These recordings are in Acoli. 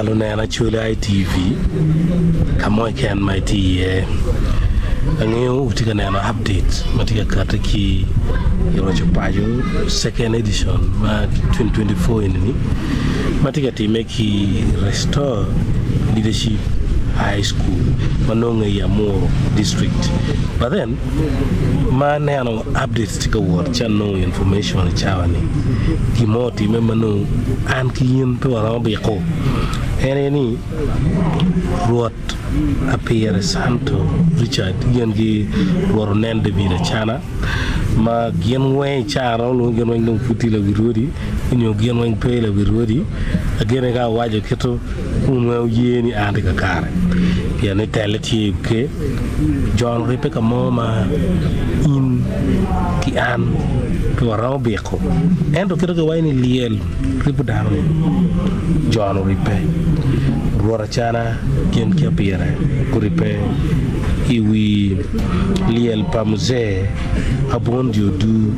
Lunen Acholi ITV ka mo keken ma itye iye. Angeyo wutye ka neno update ma tye ka kati ki i roco paco second edition ma 2024 eni-ni ma tye ka timme ki Restore Leadership High School ma nonge i Amuru District. But then ma aneno updates tye ka wot ci anongo information i cawa ni gin mo otimme ma nongo an ki in pe waromo biko en aye ni Rwot Apire Santo Richard gin ki Rwot Onen David Acana ma gin weng i caa romo lwongo gin weng dong pud tye lawi rwodi nyo gin weng pe lawi rwodi agene ka awaco kito wun weng wuye ni an tye kakare pien ni telle tye i ker. Jon oribbe ka mo ma in ki an pe waromo biko. Ento kit ma kiwaco ni lyel ribo dano-ni, Jon oribbe. Rwot Acana gin ki Abira guribbe i wi lyel pa Muzee Abondi Odur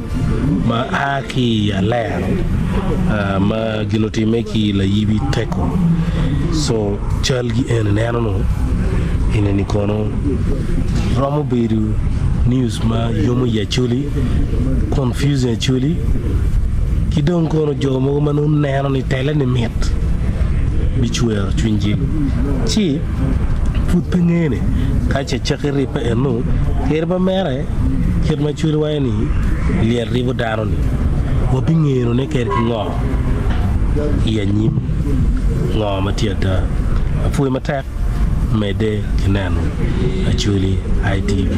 ma a ki i Alero ma gin otimme ki Layibi Teko. So calgi eni neno-nu Enini kono romo bedo news ma yomo i Acholi, confusing Acholi, ki dong kono jo mogo ma nongo neno ni tele ni mit bicwero cwinygi. Ci pud pe ngene ka ce caki ribbe eno kadi ma mere kit ma Acholi waco ni lyel ribo dano ni wabingeno ne kadi ki ngo i anyim ngo ma tye ada. Apwoyo matek. Medde ki neno Acholi ITV.